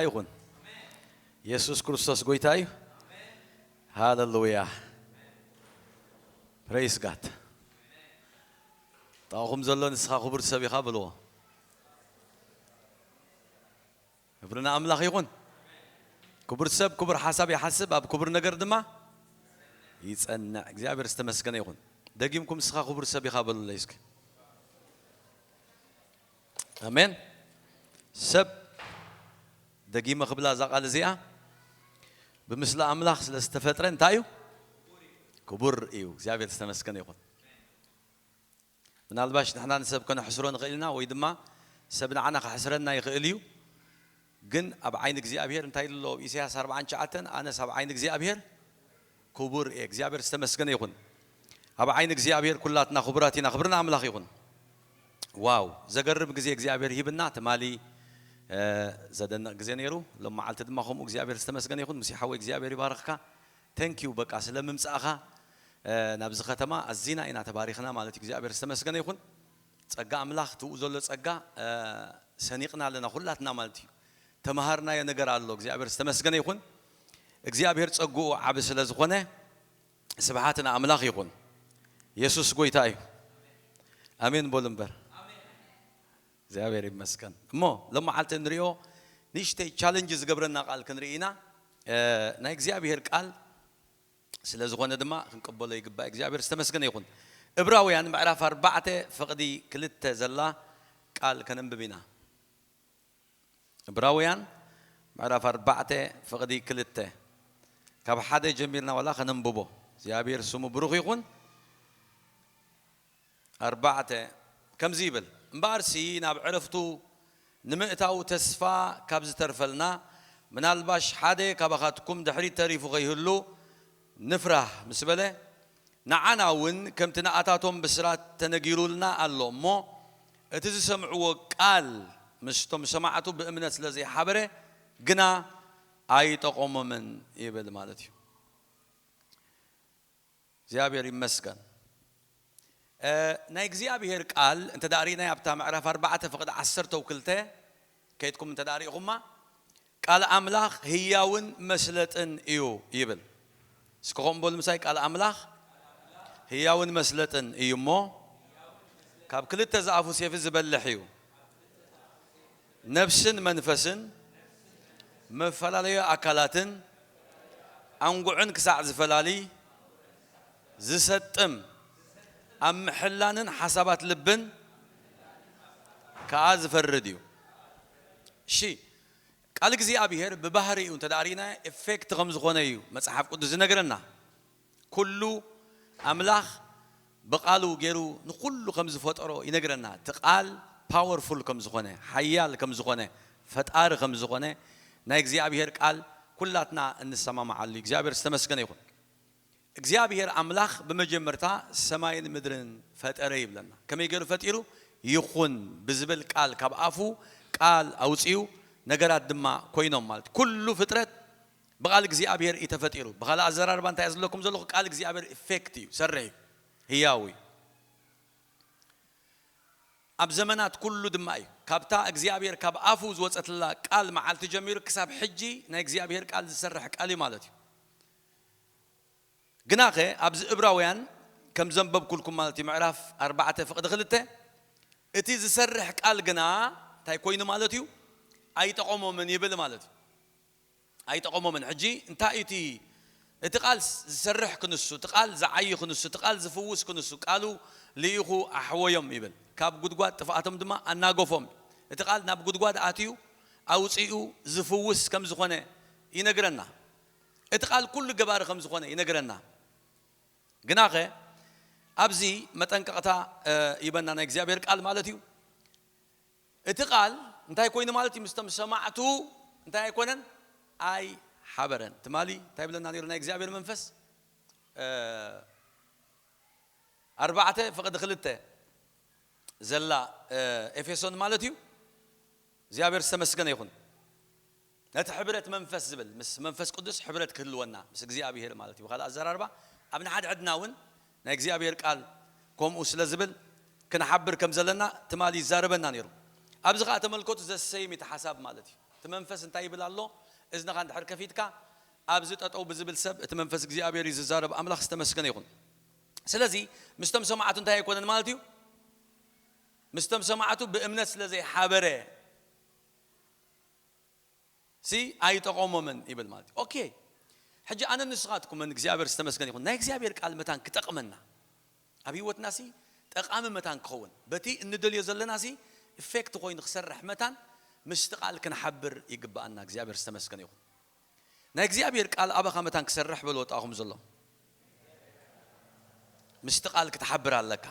ይኹን። የሱስ ክርስቶስ ጎይታ እዩ። ሃለሉያ። ፕሬይስ ጋድ። ጣኹም ዘሎ ንስኻ ክቡር ሰብ ኢኻ ብልዎ። ክብሪ ንኣምላኽ ይኹን። ክቡር ሰብ ክቡር ሓሳብ ይሓስብ፣ ኣብ ክቡር ነገር ድማ ይጸንዕ። እግዚኣብሔር ዝተመስገነ ይኹን። ደጊምኩም ንስኻ ክቡር ሰብ ኢኻ በሉለይ እስኪ። ኣሜን። ሰብ ደጊመ ክብላ እዛ ቃል እዚኣ ብምስሊ ኣምላኽ ስለ ዝተፈጥረ እንታይ እዩ? ክቡር እዩ። እግዚኣብሔር ዝተመስገነ ይኹን። ምናልባሽ ንሕና ንሰብ ከነሕስሮ ንኽእል ኢና ወይ ድማ ሰብ ንዓና ክሕስረና ይኽእል እዩ። ግን ኣብ ዓይኒ እግዚኣብሔር እንታይ ኣሎ? ኣብ ኢሳያስ ኣርብዓን ትሽዓተን ኣነስ ኣብ ዓይኒ እግዚኣብሔር ክቡር እየ። እግዚኣብሔር ዝተመስገነ ይኹን። ኣብ ዓይኒ እግዚኣብሔር ኩላትና ክቡራት ኢና። ክብሪ ንኣምላኽ ይኹን። ዋው፣ ዘገርም ግዜ እግዚኣብሔር ሂብና። ትማሊ ዘደንቕ ግዜ ነይሩ። ሎም መዓልቲ ድማ ከምኡ እግዚኣብሔር ዝተመስገነ ይኹን። ሙሴ ሓወይ እግዚኣብሔር ይባርኽካ። ተንኪዩ በቃ ስለ ምምጻእኻ ናብዚ ከተማ ኣዚና ኢና ተባሪኽና ማለት እዩ። እግዚኣብሔር ዝተመስገነ ይኹን። ጸጋ ኣምላኽ ትብኡ ዘሎ ጸጋ ሰኒቕና ኣለና ኩላትና ማለት እዩ። ተምሃርናዮ ነገር ኣሎ። እግዚኣብሔር ዝተመስገነ ይኹን። እግዚኣብሔር ጸግኡ ዓቢ ስለ ዝኾነ ስብሓት ንኣምላኽ ይኹን። የሱስ ጎይታ እዩ። ኣሜን በሉ እምበር። እግዚኣብሔር ይመስገን። እሞ ሎም መዓልቲ እንሪኦ ንእሽተይ ቻለንጅ ዝገብረና ቃል ክንርኢ ኢና። ናይ እግዚኣብሔር ቃል ስለ ዝኾነ ድማ ክንቅበሎ ይግባእ። እግዚኣብሔር ዝተመስገነ ይኹን። እብራውያን ምዕራፍ ኣርባዕተ ፍቕዲ ክልተ ዘላ ቃል ከነንብብ ኢና። እብራውያን ምዕራፍ ኣርባዕተ ፍቕዲ ክልተ ካብ ሓደ ጀሚርና ዋላ ከነንብቦ። እግዚኣብሔር ስሙ ብሩኽ ይኹን። ኣርባዕተ ከምዚ ይብል፣ እምበኣርሲ ናብ ዕረፍቱ ንምእታው ተስፋ ካብ ዝተርፈልና ምናልባሽ ሓደ ካባኻትኩም ድሕሪት ተሪፉ ከይህሉ ንፍራህ ምስ በለ፣ ንዓና እውን ከምቲ ንኣታቶም ብስራት ተነጊሩልና ኣሎ እሞ፣ እቲ ዝሰምዕዎ ቃል ምስቶም ሰማዕቱ ብእምነት ስለ ዘይሓበረ ግና ኣይጠቐሞምን ይብል ማለት እዩ። እግዚኣብሔር ይመስገን። ናይ እግዚኣብሔር ቃል እንተ ዳእ ርኢናይ ኣብታ ምዕራፍ ኣርባዕተ ፍቕዲ ዓሰርተ ክልተ ከይድኩም እንተ ዳእ ርኢኹማ፣ ቃል ኣምላኽ ህያውን መስለጥን እዩ ይብል። እስኪ ከምኡ በሉ ምሳይ፣ ቃል ኣምላኽ ህያውን መስለጥን እዩ እሞ፣ ካብ ክልተ ዝኣፉ ሴፍ ዝበልሕ እዩ፣ ነፍስን መንፈስን መፈላለዩ ኣካላትን ኣንጉዕን ክሳዕ ዝፈላሊ ዝሰጥም፣ ኣብ ምሕላንን ሓሳባት ልብን ከኣ ዝፈርድ እዩ። እሺ፣ ቃል እግዚኣብሔር ብባህሪኡ እንተ ደኣ ርኢና ኤፌክት ከም ዝኾነ እዩ መጽሓፍ ቅዱስ ዝነግረና። ኩሉ ኣምላኽ ብቓሉ ገይሩ ንኹሉ ከም ዝፈጠሮ ይነግረና። እቲ ቃል ፓወርፉል ከም ዝኾነ፣ ሓያል ከም ዝኾነ፣ ፈጣሪ ከም ዝኾነ ናይ እግዚኣብሔር ቃል ኩላትና እንሰማማዓሉ እዩ። እግዚኣብሔር ዝተመስገነ ይኹን። እግዚኣብሔር ኣምላኽ ብመጀመርታ ሰማይን ምድርን ፈጠረ ይብለና። ከመይ ገይሩ ፈጢሩ? ይኹን ብዝብል ቃል፣ ካብ ኣፉ ቃል ኣውጺኡ ነገራት ድማ ኮይኖም ማለት። ኩሉ ፍጥረት ብቓል እግዚኣብሔር እዩ ተፈጢሩ። ብኻልእ ኣዘራርባ እንታይ እየ ዝብለኩም ዘለኹ? ቃል እግዚኣብሔር ኢፌክት እዩ፣ ሰርሕ እዩ፣ ህያው እዩ። ኣብ ዘመናት ኩሉ ድማ እዩ። ካብታ እግዚኣብሔር ካብ ኣፉ ዝወጸትላ ቃል መዓልቲ ጀሚሩ ክሳብ ሕጂ ናይ እግዚኣብሔር ቃል ዝሰርሕ ቃል እዩ ማለት እዩ። ግናኸ ኣብዚ እብራውያን ከም ዘንበብኩልኩም ማለት እዩ፣ ምዕራፍ ኣርባዕተ ፍቕዲ ክልተ፣ እቲ ዝሰርሕ ቃል ግና እንታይ ኮይኑ ማለት እዩ? ኣይጠቐሞምን ይብል ማለት እዩ። ኣይጠቐሞምን። ሕጂ እንታይ እዩ እቲ፣ እቲ ቃል ዝሰርሕ ክንሱ፣ እቲ ቃል ዝዓዪ ክንሱ፣ እቲ ቃል ዝፍውስ ክንሱ፣ ቃሉ ልኢኹ ኣሕወዮም ይብል። ካብ ጉድጓድ ጥፍኣቶም ድማ ኣናገፎም። እቲ ቃል ናብ ጉድጓድ ኣትዩ ኣውጺኡ ዝፍውስ ከም ዝኾነ ይነግረና። እቲ ቃል ኩሉ ገባሪ ከም ዝኾነ ይነግረና። ግናኸ ኣብዚ መጠንቀቕታ፣ እ፣ ይበና ናይ እግዚኣብሔር ቃል ማለት እዩ። እቲ ቃል እንታይ ኮይኑ ማለት እዩ? ምስቶም ሰማዕቱ እንታይ ኣይኮነን? ኣይሓበረን። ትማሊ እንታይ ይብለና ነይሩ ናይ እግዚኣብሔር መንፈስ? እ፣ ኣርባዕተ ፍቕዲ ክልተ ዘላ፣ እ፣ ኤፌሶን ማለት እዩ። እግዚኣብሔር ዝተመስገነ ይኹን። ነቲ ሕብረት መንፈስ ዝብል፣ ምስ መንፈስ ቅዱስ ሕብረት ክህልወና፣ ምስ እግዚኣብሔር ማለት እዩ። ብኻልእ ኣዘራርባ፣ ኣብ ንሓድሕድና እውን ናይ እግዚኣብሔር ቃል ከምኡ ስለ ዝብል ክንሓብር ከም ዘለና ትማሊ ይዛረበና ነይሩ። ኣብዚ ኸኣ ተመልከቱ፣ ዘሰይም እቲ ሓሳብ ማለት እዩ። እቲ መንፈስ እንታይ ይብል ኣሎ? እዝንኻ እንድሕር ከፊትካ፣ ኣብዚ ጠጠው ብዝብል ሰብ እቲ መንፈስ እግዚኣብሔር እዩ ዝዛረብ። ኣምላኽ ዝተመስገነ ይኹን። ስለዚ ምስቶም ሰማዕቱ እንታይ ኣይኮነን ማለት እዩ? ምስቶም ሰማዕቱ ብእምነት ስለ ዘይሓበረ ሲ ኣይጠቐሞምን ይብል ማለት እዩ። ኦኬ፣ ሕጂ ኣነ ንስኻትኩምን እግዚኣብሔር ዝተመስገነ ይኹን፣ ናይ እግዚኣብሔር ቃል መታን ክጠቕመና፣ ኣብ ህይወትና ሲ ጠቓሚ መታን ክኸውን፣ በቲ እንደልዮ ዘለና ሲ ኢፌክት ኮይኑ ክሰርሕ መታን ምስቲ ቃል ክንሓብር ይግብኣና። እግዚኣብሔር ዝተመስገነ ይኹን። ናይ እግዚኣብሔር ቃል ኣባኻ መታን ክሰርሕ በሎ ወጣኹም ዘሎ ምስቲ ቃል ክትሓብር ኣለካ።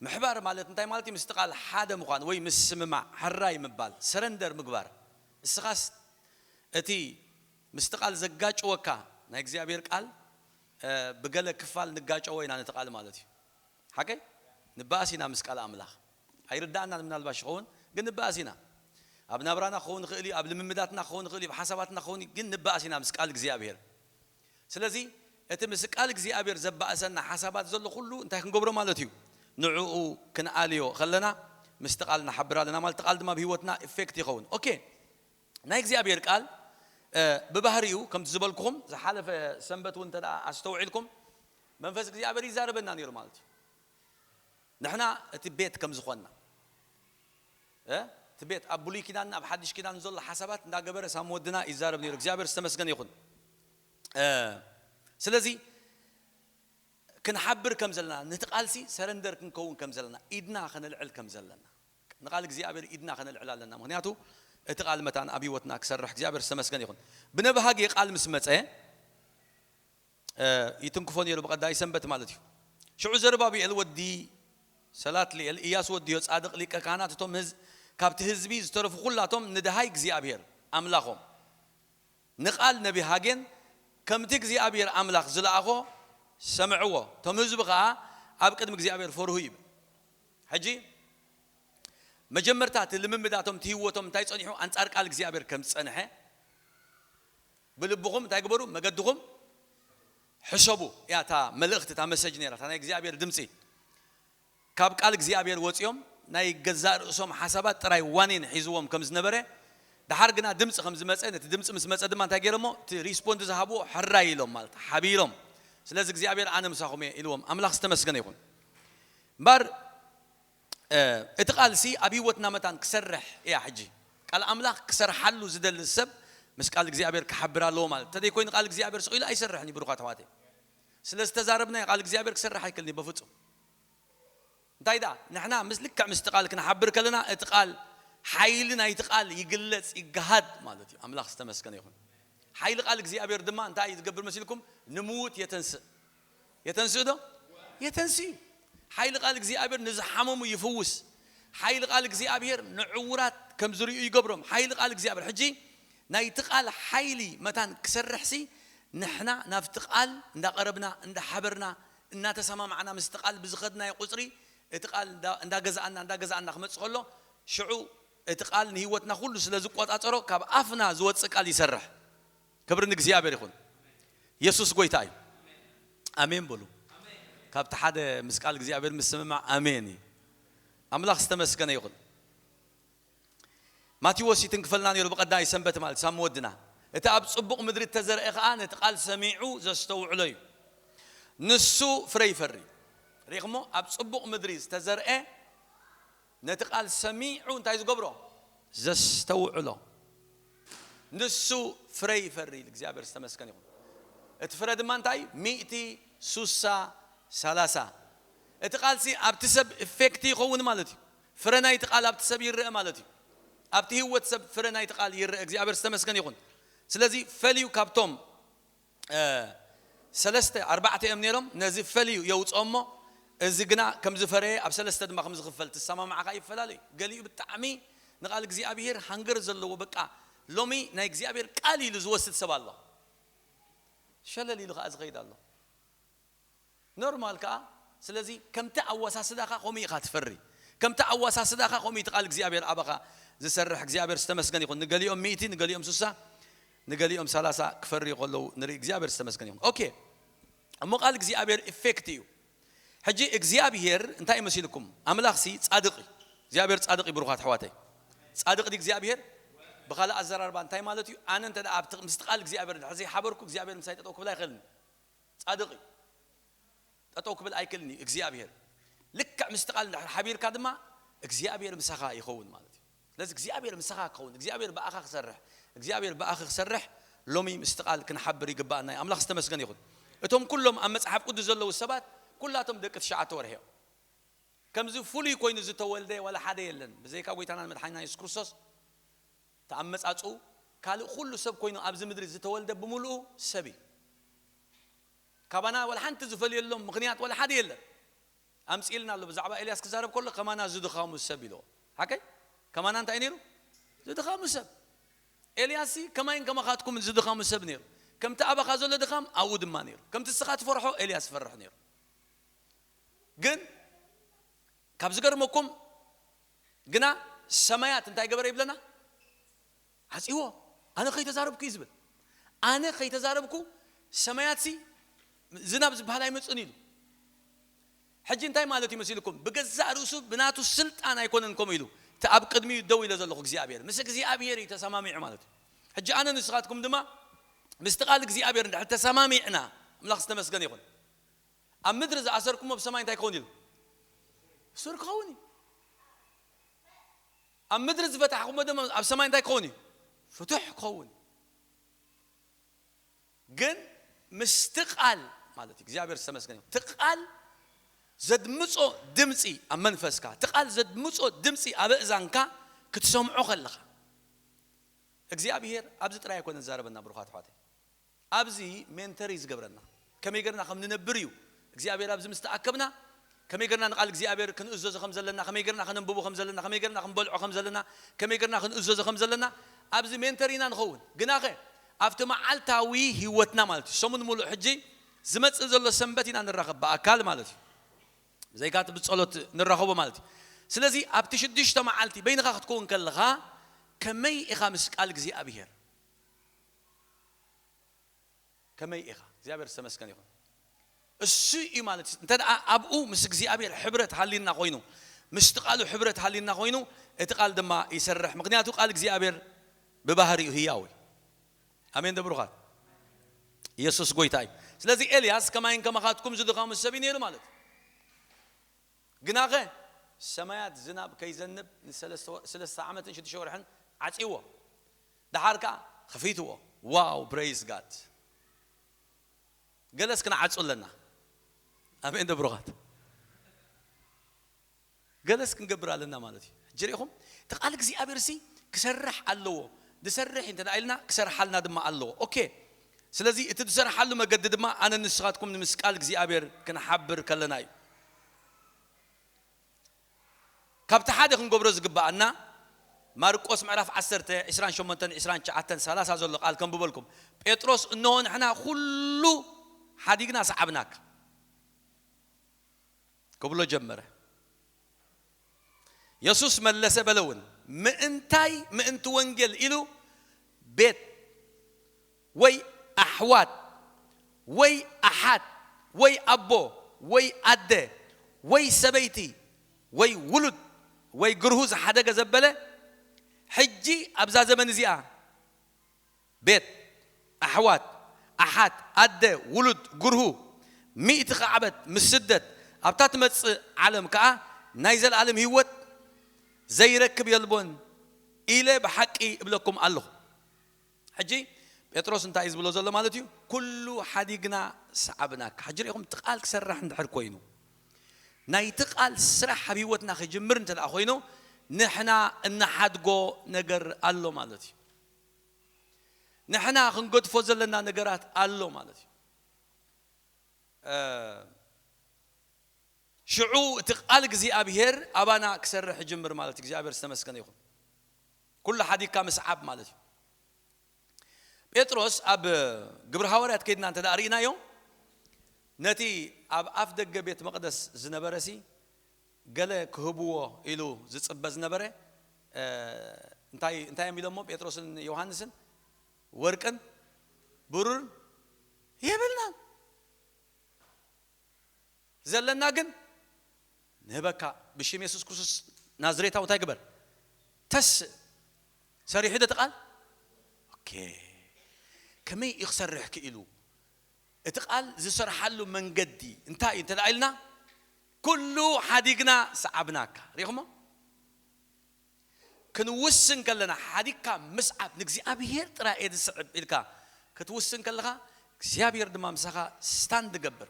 ምሕባር ማለት እንታይ ማለት እዩ? ምስቲ ቃል ሓደ ምዃን ወይ ምስምማዕ፣ ሕራይ ምባል፣ ሰረንደር ምግባር። እስኻስ እቲ ምስቲ ቃል ዘጋጭወካ ናይ እግዚኣብሔር ቃል፣ እ፣ ብገለ ክፋል ንጋጨዎ ኢና ነቲ ቃል ማለት እዩ። ሓቀይ? ንበኣስ ኢና ምስ ቃል ኣምላኽ። ኣይርዳእናን ምናልባሽ ይኸውን፣ ግን ንበኣስ ኢና። ኣብ ናብራና ክኸውን ይኽእል እዩ፣ ኣብ ልምምዳትና ክኸውን ይኽእል እዩ፣ ኣብ ሓሳባትና ክኸውን እዩ፣ ግን ንበኣስ ኢና ምስ ቃል እግዚኣብሔር። ስለዚ እቲ ምስ ቃል እግዚኣብሔር ዘባእሰና ሓሳባት ዘሎ ኩሉ እንታይ ክንገብሮ ማለት እዩ? ንዕኡ ክንኣልዮ ከለና ምስቲ ቃል ንሓብር ኣለና ማለት፣ እቲ ቃል ድማ ኣብ ህይወትና ኢፌክት ይኸውን። ኦኬ፣ ናይ እግዚኣብሔር ቃል፣ እ፣ ብባህሪኡ ከምቲ ዝበልኩኹም ዝሓለፈ ሰንበት እውን እንተ ደኣ ኣስተውዒልኩም መንፈስ እግዚኣብሔር ይዛረበና ነይሩ ማለት እዩ። ንሕና እቲ ቤት ከም ዝኾንና፣ እ፣ እቲ ቤት ኣብ ብሉይ ኪዳን ኣብ ሓድሽ ኪዳን ዘሎ ሓሳባት እንዳገበረ ሳም ወድና ይዛረብ ነይሩ። እግዚኣብሔር ዝተመስገነ ይኹን። እ፣ ስለዚ ክንሓብር ከም ዘለና፣ ነቲ ቃልሲ ሰረንደር ክንከውን ከም ዘለና፣ ኢድና ከነልዕል ከም ዘለና፣ ንቃል እግዚኣብሔር ኢድና ከነልዕል ኣለና። ምክንያቱ እቲ ቃል መታን ኣብ ህይወትና ክሰርሕ እግዚኣብሔር ዝተመስገነ ይኹን። ብነብሃጌ ቃል ምስ መጸ፣ እ፣ ይትንክፎ ነይሩ ብቐዳይ ሰንበት ማለት እዩ። ሽዑ ዘሩባብኤል ወዲ ሰላትልኤል፣ ኢያሱ ወዲ ዮጻድቕ ሊቀ ካህናት፣ እቶም ህዝ-፣ ካብቲ ህዝቢ ዝተረፉ ኩላቶም ንደሃይ እግዚኣብሔር ኣምላኾም ንቓል ነቢ ሃጌን ከምቲ እግዚኣብሔር ኣምላኽ ዝለኣኾ ሰምዕዎ። እቶም ህዝቢ ኸኣ ኣብ ቅድሚ እግዚኣብሔር ፈርሁ ይብል። ሕጂ መጀመርታ እቲ ልምምዳቶም፣ እቲ ህይወቶም እንታይ ጸኒሑ? ኣንጻር ቃል እግዚኣብሔር ከም ዝጸንሐ ብልብኹም እንታይ ግበሩ? መገድኹም ሕሰቡ እያ እታ መልእኽቲ፣ እታ መሰጅ ነይራ፣ እታ ናይ እግዚኣብሔር ድምፂ። ካብ ቃል እግዚኣብሔር ወፂኦም ናይ ገዛእ ርእሶም ሓሳባት ጥራይ ዋኒን ሒዝዎም ከም ዝነበረ፣ ደሓር ግና ድምፂ ከም ዝመፀ፣ ነቲ ድምፂ ምስ መፀ ድማ እንታይ ገይሮሞ? እቲ ሪስፖንድ ዝሃብዎ ሕራይ ኢሎም ማለት ሓቢሮም። ስለዚ እግዚኣብሔር ኣነ ምሳኹም እየ ኢልዎም። ኣምላኽ ዝተመስገነ ይኹን። እምበር እ፣ እቲ ቃልሲ ኣብ ህይወትና መታን ክሰርሕ እያ። ሕጂ ቃል ኣምላኽ ክሰርሓሉ ዝደሊ ሰብ ምስ ቃል እግዚኣብሔር ክሓብር ኣለዎ ማለት። እንተዘይኮይኑ ቃል እግዚኣብሔር ስቕ ኢሉ ኣይሰርሕን እዩ፣ ብሩኻት ኣሕዋተይ። ስለ ዝተዛረብናዮ ቃል እግዚኣብሔር ክሰርሕ ኣይክእልን እዩ በፍጹም። እንታይ ደኣ ንሕና ምስ ልክዕ ምስቲ ቃል ክንሓብር ከለና እቲ ቃል፣ ሓይሊ ናይቲ ቃል ይግለጽ፣ ይገሃድ ማለት እዩ። ኣምላኽ ዝተመስገነ ይኹን። ሓይሊ ቃል እግዚኣብሔር ድማ እንታይ እዩ ዝገብር መሲልኩም? ንምዉት የተንስእ። የተንስእ ዶ? የተንስእ እዩ። ሓይሊ ቃል እግዚኣብሔር ንዝሓመሙ ይፍውስ። ሓይሊ ቃል እግዚኣብሔር ንዕውራት ከም ዝርእዩ ይገብሮም። ሓይሊ ቃል እግዚኣብሔር። ሕጂ ናይቲ ቃል ሓይሊ መታን ክሰርሕሲ ንሕና ናብቲ ቃል እንዳቐረብና፣ እንዳሓበርና፣ እናተሰማማዕና ምስቲ ቃል ብዝኸድናዮ ቁጽሪ እቲ ቃል እንዳ-፣ እንዳገዛኣና፣ እንዳገዛኣና ክመጽእ ከሎ ሽዑ እቲ ቃል ንህይወትና ኩሉ ስለ ዝቆጻጸሮ ካብ ኣፍና ዝወጽእ ቃል ይሰርሕ። ክብሪ ንእግዚኣብሔር ይኹን። የሱስ ጎይታ እዩ። ኣሜን በሉ። ካብቲ ሓደ ምስ ቃል እግዚኣብሔር ምስምማዕ ኣሜን እዩ። ኣምላኽ ዝተመስገነ ይኹን። ማቴዎስ ይትንክፈልና ነይሩ ብቐዳይ ሰንበት ማለት ሳም ወድና። እቲ ኣብ ጽቡቕ ምድሪ እተዘርአ ኸኣ ነቲ ቃል ሰሚዑ ዘስተውዕሎ እዩ። ንሱ ፍረ ይፈሪ። ርኢኽሞ? ኣብ ጽቡቕ ምድሪ ዝተዘርአ ነቲ ቃል ሰሚዑ እንታይ ዝገብሮ? ዘስተውዕሎ። ንሱ ፍረ ይፈሪ። እግዚኣብሔር ዝተመስገነ ይኹን። እቲ ፍረ ድማ እንታይ? ሚእቲ፣ ሱሳ፣ ሰላሳ። እቲ ቃልሲ ኣብቲ ሰብ ኢፌክት ይኸውን ማለት እዩ። ፍረ ናይቲ ቃል ኣብቲ ሰብ ይረአ ማለት እዩ። ኣብቲ ህይወት ሰብ ፍረ ናይቲ ቃል ይረአ። እግዚኣብሔር ዝተመስገነ ይኹን። ስለዚ ፈልዩ ካብቶም እ፣ ሰለስተ፣ ኣርባዕተ እዮም ነይሮም። ነዚ ፈልዩ የውፅኦ እሞ፣ እዚ ግና ከም ዝፈረየ ኣብ ሰለስተ ድማ ከም ዝኽፈል ትሰማማዕኻ ይፈላለ እዩ። ገሊኡ ብጣዕሚ ንቓል እግዚኣብሔር ሃንገር ዘለዎ፣ በቃ ሎሚ ናይ እግዚኣብሔር ቃል ኢሉ ዝወስድ ሰብ ኣሎ። ሸለል ኢሉ ከዓ ዝኸይድ ኣሎ። ኖርማል ከዓ። ስለዚ ከምቲ ኣወሳስዳኻ ከምኡ ኢኻ ትፈሪ። ከምቲ ኣወሳስዳኻ ከምኡ እቲ ቃል እግዚኣብሔር ኣባኻ ዝሰርሕ። እግዚኣብሔር ዝተመስገን ይኹን። ንገሊኦም ሚእቲ፣ ንገሊኦም ሱሳ፣ ንገሊኦም ሰላሳ ክፈርዩ ከለዉ ንርኢ። እግዚኣብሔር ዝተመስገን ይኹን። ኦኬ፣ እሞ ቃል እግዚኣብሔር ኢፌክት እዩ። ሕጂ እግዚኣብሔር እንታይ መሲልኩም? ኣምላኽሲ ጻድቕ እዩ። እግዚኣብሔር ጻድቕ እዩ፣ ብሩኻት ኣሕዋተይ። ጻድቕ ድዩ እግዚኣብሔር? ብኻልእ ኣዘራርባ እንታይ ማለት እዩ? ኣነ እንተ ኣብቲ ምስቲ ቃል እግዚኣብሔር ድሕር ዘይሓበርኩ እግዚኣብሔር ምሳይ ጠጠው ክብል ኣይኽእልን እዩ። ጻድቕ እዩ። ጠጠው ክብል ኣይክእልን እዩ እግዚኣብሔር። ልክዕ ምስቲ ቃል እንድሕር ሓቢርካ ድማ እግዚኣብሔር ምሳኻ ይኸውን ማለት እዩ። ስለዚ እግዚኣብሔር ምሳኻ ክኸውን፣ እግዚኣብሔር ብኣኻ ክሰርሕ፣ እግዚኣብሔር ብኣኺ ክሰርሕ ሎሚ ምስቲ ቃል ክንሓብር ይግባኣና እዩ። ኣምላኽ ዝተመስገን ይኹን። እቶም ኩሎም ኣብ መጽሓፍ ቅዱስ ዘለዉ ሰባት ኩላቶም ደቂ ትሽዓተ ወርሒ እዮም። ከምዚ ፍሉይ ኮይኑ ዝተወልደ ዋላ ሓደ የለን። ብዘይካ ጎይታናን መድሓኒና የሱስ ክርስቶስ ተኣመጻጽኡ ካልእ ኩሉ ሰብ ኮይኑ ኣብዚ ምድሪ ዝተወልደ ብምሉኡ ሰብ እዩ። ካባና ዋላ ሓንቲ ዝፈልየሎም ምኽንያት ዋላ ሓደ የለን። ኣምጺእልና ኣሎ ብዛዕባ ኤልያስ ክዛረብ ከሎ ከማና ዝድኻሙ ሰብ ኢልዎ። ሓቀይ? ከማና እንታይ ነይሩ? ዝድኻሙ ሰብ። ኤልያስ ከማይን ከማኻትኩም ዝድኻሙ ሰብ ነይሩ። ከምቲ ኣባኻ ዘሎ ድኻም ኣብኡ ድማ ነይሩ። ከምቲ እስኻ ትፈርሖ ኤልያስ ይፈርሕ ነይሩ። ግን ካብ ዝገርመኩም ግና ሰማያት እንታይ ገበረ ይብለና? ዓጺዎ። ኣነ ከይተዛረብኩ እዩ ዝብል። ኣነ ከይተዛረብኩ ሰማያትሲ ዝናብ ዝበሃል ኣይመጽእን ኢሉ። ሕጂ እንታይ ማለት እዩ መሲልኩም? ብገዛእ ርእሱ ብናቱ ስልጣን ኣይኮነን ከምኡ ኢሉ። እቲ ኣብ ቅድሚኡ ደው ኢለ ዘለኹ እግዚኣብሔር። ምስ እግዚኣብሔር እዩ ተሰማሚዑ ማለት እዩ። ሕጂ ኣነ ንስኻትኩም ድማ ምስቲ ቃል እግዚኣብሔር እንድሕር ተሰማሚዕና፣ ኣምላኽ ዝተመስገነ ይኹን። ኣብ ምድሪ ዝኣሰርኩሞ ብሰማይ እንታይ ክኸውን ኢሉ? እሱር ክኸውን እዩ። ኣብ ምድሪ ዝፈታሕኩሞ ድማ ኣብ ሰማይ እንታይ ክኸውን እዩ? ፍቱሕ ክኸውን። ግን ምስቲ ቃል ማለት እዩ፣ እግዚኣብሔር ዝተመስገነ ይኹን። እቲ ቃል ዘድምጾ ድምፂ ኣብ መንፈስካ፣ እቲ ቃል ዘድምጾ ድምፂ ኣብ እእዛንካ ክትሰምዖ ከለኻ፣ እግዚኣብሔር ኣብዚ ጥራይ ኣይኮነ ዝዛረበና ብሩኻት ኣሕዋተይ። ኣብዚ ሜንተሪ ዝገብረና ከመይ ገርና ከም ንነብር እዩ። እግዚኣብሔር ኣብዚ ምስ ተኣከብና ከመይ ገርና ንቃል እግዚኣብሔር ክንእዘዞ ከም ዘለና፣ ከመይ ገርና ከነንብቦ ከም ዘለና፣ ከመይ ገርና ክንበልዖ ከም ዘለና፣ ከመይ ገርና ክንእዘዞ ከም ዘለና ኣብዚ ሜንተሪ ኢና ንኸውን። ግናኸ ኣብቲ መዓልታዊ ህይወትና ማለት እዩ፣ ሰሙን ሙሉእ ሕጂ ዝመጽእ ዘሎ ሰንበት ኢና ንራኸብ ብኣካል ማለት እዩ። ዘይካ እቲ ብጸሎት ንራኸቦ ማለት እዩ። ስለዚ ኣብቲ ሽዱሽተ መዓልቲ በይንኻ ክትከውን ከለኻ ከመይ ኢኻ ምስ ቃል እግዚኣብሔር? ከመይ ኢኻ? እግዚኣብሔር ዝተመስገነ ይኹን። እሱ እዩ ማለት እዩ። እንተ ደኣ ኣብኡ ምስ እግዚኣብሔር ሕብረት ሃሊና ኮይኑ፣ ምስቲ ቃሉ ሕብረት ሃሊና ኮይኑ፣ እቲ ቃል ድማ ይሰርሕ። ምክንያቱ ቃል እግዚኣብሔር ብባህሪኡ ህያው እዩ። ኣሜን ዶ ብሩኻት? ኢየሱስ ጎይታ እዩ። ስለዚ ኤልያስ ከማይን ከማኻትኩም ዝድኻሙ ሰብ እዩ ነይሩ ማለት እዩ። ግናኸ ሰማያት ዝናብ ከይዘንብ ንሰለስተ ወ-፣ ሰለስተ ዓመትን ሽዱሽተ ወርሕን ዓጺዎ። ደሓር ከኣ ኸፊትዎ። ዋው፣ ፕሬይዝ ጋድ። ገለስ ክንዓጹ ኣለና። ኣሜን ዶ ብሩኻት? ገለስ ክንገብር ኣለና ማለት እዩ። ሕጂ ርኢኹም፣ እቲ ቃል እግዚኣብሔር ሲ ክሰርሕ ኣለዎ። ዝሰርሕ እንተ ደኣ ኢልና ክሰርሓልና ድማ ኣለዎ። ኦኬ። ስለዚ እቲ ዝሰርሓሉ መገዲ ድማ ኣነ ንስኻትኩም ንምስ ቃል እግዚኣብሔር ክንሓብር ከለና እዩ። ካብቲ ሓደ ክንገብሮ ዝግባኣና ማርቆስ ምዕራፍ ዓሰርተ፣ ዕስራን ሸሞንተን፣ ዕስራን ትሽዓተን፣ ሰላሳ ዘሎ ቃል ከንብበልኩም። ጴጥሮስ፣ "እንሆ ንሕና ኩሉ ሓዲግና ሰዓብናካ" ክብሎ ጀመረ። የሱስ መለሰ በለ እውን፣ "ምእንታይ ምእንቲ ወንጌል ኢሉ ቤት ወይ ኣሕዋት ወይ ኣሓት ወይ ኣቦ ወይ ኣደ ወይ ሰበይቲ ወይ ውሉድ ወይ ግርሁ ዝሓደገ ዘበለ፣ ሕጂ ኣብዛ ዘመን እዚኣ ቤት፣ ኣሕዋት፣ ኣሓት፣ ኣደ፣ ውሉድ፣ ግርሁ፣ ሚእቲ ካዕበት ምስ ስደት፣ ኣብታ ትመጽእ ዓለም ከኣ ናይ ዘለኣለም ህይወት ዘይረክብ የልቦን ኢለ ብሓቂ እብለኩም ኣለኹ።" ሕጂ ጴጥሮስ እንታይ እዩ ዝብሎ ዘሎ ማለት እዩ? "ኩሉ ሓዲግና ሰዓብናካ።" ሕጂ ርኢኹም፣ እቲ ቃል ክሰርሕ እንድሕር ኮይኑ፣ ናይቲ ቃል ስራሕ ኣብ ህይወትና ክጅምር እንተ ደኣ ኮይኑ፣ ንሕና እንሓድጎ ነገር ኣሎ ማለት እዩ። ንሕና ክንገድፎ ዘለና ነገራት ኣሎ ማለት እዩ። እ፣ ሽዑ እቲ ቃል እግዚኣብሔር ኣባና ክሰርሕ ይጅምር ማለት እዩ። እግዚኣብሔር ዝተመስገነ ይኹን። ኩሉ ሓዲግካ ምስዓብ ማለት እዩ። ጴጥሮስ ኣብ ግብሪ ሃዋርያት ከይድና እንተ ደኣ ርኢናዮ፣ ነቲ ኣብ ኣፍ ደገ ቤት መቕደስ ዝነበረ ሲ ገለ ክህብዎ ኢሉ ዝጽበ ዝነበረ፣ እ፣ እንታይ፣ እንታይ እዮም ኢሎሞ ጴጥሮስን ዮሃንስን? "ወርቅን ብሩርን የብልናን፣ ዘለና ግን ንህበካ፣ ብሽም የሱስ ክርስቶስ ናዝሬታዊ እንታይ ግበር? ተስእ፣ ሰሪሑ ዶ እቲ ቃል? ኦኬ። ከመይ እዩ ክሰርሕ ክኢሉ? እቲ ቃል ዝሰርሓሉ መንገዲ እንታይ እዩ እንተ ኢልና፣ ኩሉ ሓዲግና ሰዓብናካ። ሪኹሞ? ክንውስን ከለና ሓዲግካ ምስዓብ፣ ንእግዚኣብሔር ጥራይ እየ ዝስዕብ ኢልካ ክትውስን ከለኻ፣ እግዚኣብሔር ድማ ምሳኻ ስታንድ ገብር።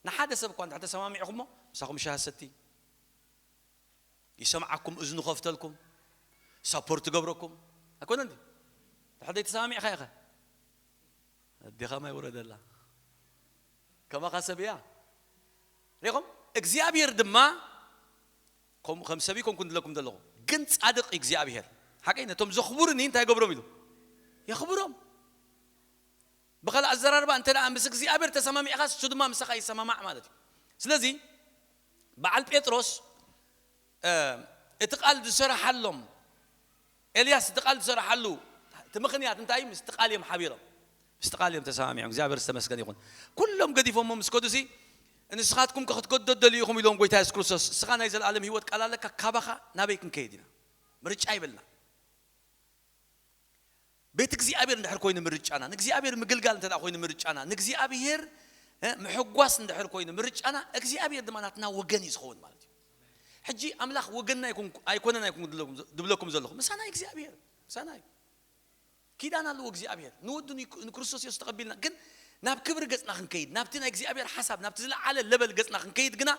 ንሓደ ሰብ እኳ እንተ ተሰማሚዕኹሞ፣ ምሳኹም ሻሂ ሰቲ፣ ይሰምዓኩም፣ እዝኑ ከፍተልኩም፣ ሳፖርት ገብረኩም። ኣይኮነ እንዲ? ድሕር ዘይተሰማሚዕካ ኢኻ። ኣዴኻ ማይ ወረደላ። ከማኻ ሰብ እያ። ሪኹም? እግዚኣብሔር ድማ ከም ሰብ ይኮንኩ ንለኩም ዘለኹ፣ ግን ጻድቕ እግዚኣብሔር ሓቀይ ነቶም ዘኽብሩኒ እንታይ ገብሮም ኢሉ? የኽብሮም። ብኻልእ ኣዘራርባ እንተ ምስ እግዚኣብሔር ተሰማሚዕካ፣ እሱ ድማ ምሳኻ ይሰማማዕ ማለት እዩ። ስለዚ በዓል ጴጥሮስ እቲ ቃል ዝሰረሓሎም፣ ኤልያስ እቲ ቃል ዝሰረሓሉ እቲ ምኽንያት እንታይ? ምስቲ ቃል እዮም ሓቢሮም፣ ምስቲ ቃል እዮም ተሰማሚዖም። እግዚኣብሔር ዝተመስገን ይኹን። ኩሎም ገዲፎሞ ምስ ከዱሲ፣ ንስኻትኩም ከ ክትገዶ ደልዩ ኢኹም ኢሎም ጎይታ የሱስ ክርስቶስ። እስኻ ናይ ዘለኣለም ህይወት ቃል ኣለካ፣ ካባኻ ናበይ ክንከይድ ኢና? ምርጫ ይብልና። ቤት እግዚኣብሔር እንድሕር ኮይኑ ምርጫና፣ ንእግዚኣብሔር ምግልጋል እንተ ኮይኑ ምርጫና፣ ንእግዚኣብሔር ምሕጓስ እንድሕር ኮይኑ ምርጫና፣ እግዚኣብሔር ድማ ናትና ወገን እዩ ዝኸውን ማለት እዩ። ሕጂ ኣምላኽ ወገንና ኣይኮነን ኣይኮን ድብለኩም ዘለኹ፣ ምሳና እግዚኣብሔር ምሳና እዩ። ኪዳን ኣለዎ እግዚኣብሔር ንወዱ ንክርስቶስ የሱስ ተቐቢልና፣ ግን ናብ ክብሪ ገጽና ክንከይድ፣ ናብቲ ናይ እግዚኣብሔር ሓሳብ፣ ናብቲ ዝለዓለ ለበል ገጽና ክንከይድ ግና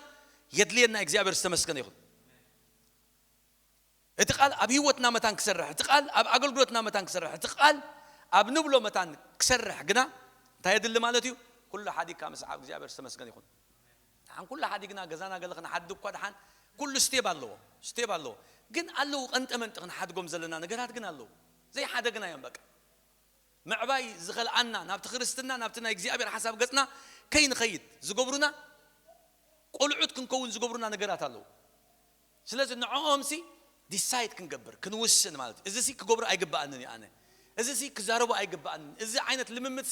የድልየና። እግዚኣብሔር ዝተመስገነ ይኹን። እቲ ቃል ኣብ ህይወትና መታን ክሰርሕ፣ እቲ ቃል ኣብ ኣገልግሎትና መታን ክሰርሕ፣ እቲ ቃል ኣብ ንብሎ መታን ክሰርሕ ግና እንታይ የድሊ ማለት እዩ? ኩሉ ሓዲግካ ምስዓብ። እግዚኣብሔር ዝተመስገነ ይኹን። ደሓን ኩሉ ሓዲግና ገዛና ገለ ክንሓድግ እኳ ደሓን ኩሉ ስቴብ ኣለዎ፣ ስቴብ ኣለዎ። ግን ኣለዉ ቀንጠ መንጢ ክንሓድጎም ዘለና ነገራት ግን ኣለዉ። ዘይሓደግናዮም በቃ። ምዕባይ ዝኸልኣና ናብቲ ክርስትና፣ ናብቲ ናይ እግዚኣብሔር ሓሳብ ገጽና ከይንኸይድ ዝገብሩና፣ ቆልዑት ክንከውን ዝገብሩና ነገራት ኣለዉ። ስለዚ ንዕኦምሲ ዲሳይድ ክንገብር፣ ክንውስን ማለት እዩ። እዚሲ ክገብሮ ኣይግብኣንን እዩ ኣነ። እዚሲ ክዛረቦ ኣይግብኣንን። እዚ ዓይነት ልምምድሲ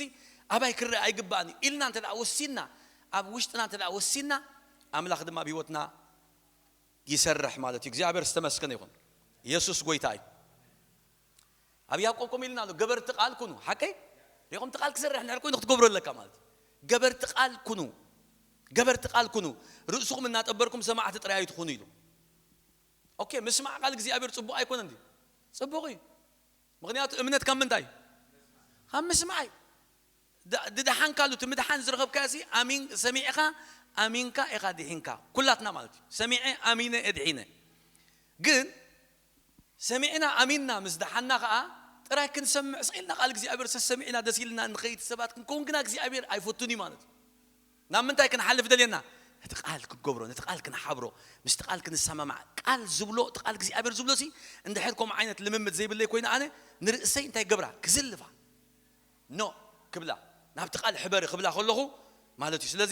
ኣባይ ክረአ ኣይግብኣን እዩ ኢልና እንተ ደኣ ወሲንና፣ ኣብ ውሽጥና እንተ ደኣ ወሲንና፣ ኣምላኽ ድማ ኣብ ህይወትና ይሰርሕ ማለት እዩ። እግዚኣብሔር ዝተመስገነ ይኹን። የሱስ ጎይታ እዩ። ኣብ ያዕቆብ ከምኡ ኢልና ኣሎ፣ ገበርቲ ቃል ኩኑ። ሓቀይ? ሪኹም? እቲ ቃል ክሰርሕ እንድሕር ኮይኑ ክትገብሮ ኣለካ ማለት እዩ። ገበርቲ ቃል ኩኑ። ገበርቲ ቃል ኩኑ። ርእስኹም እናጠበርኩም ሰማዕቲ ጥራይ ኣይትኹኑ ኢሉ። ኦኬ፣ ምስማዕ ቃል እግዚኣብሔር ጽቡቕ ኣይኮነን ድዩ? ጽቡቕ እዩ። ምኽንያቱ እምነት ካብ ምንታይ? ካብ ምስማዕ እዩ። ድድሓንካሉ፣ እቲ ምድሓን ዝረኸብካዮ ሲ ኣሚን፣ ሰሚዕኻ ኣሚንካ ኢኻ ድሒንካ። ኩላትና ማለት እዩ። ሰሚዐ ኣሚነ እየ ድሒነ። ግን ሰሚዕና ኣሚንና ምስ ደሓና ኸዓ ጥራይ ክንሰምዕ ስቕ ኢልና ቃል እግዚኣብሔር ሰሰሚዕና ደስ ኢልና ንኸይድ ሰባት ክንከውን ግና እግዚኣብሔር ኣይፈቱን እዩ ማለት እዩ። ናብ ምንታይ ክንሓልፍ ደልየና? ነቲ ቃል ክንገብሮ፣ ነቲ ቃል ክንሓብሮ፣ ምስቲ ቃል ክንሰማማዕ። ቃል ዝብሎ፣ እቲ ቃል እግዚኣብሔር ዝብሎ ሲ እንድሕር ከምኡ ዓይነት ልምምድ ዘይብለይ ኮይነ ኣነ ንርእሰይ እንታይ ገብራ? ክዝልፋ። ኖ ክብላ። ናብቲ ቃል ሕበሪ ክብላ ከለኹ ማለት እዩ። ስለዚ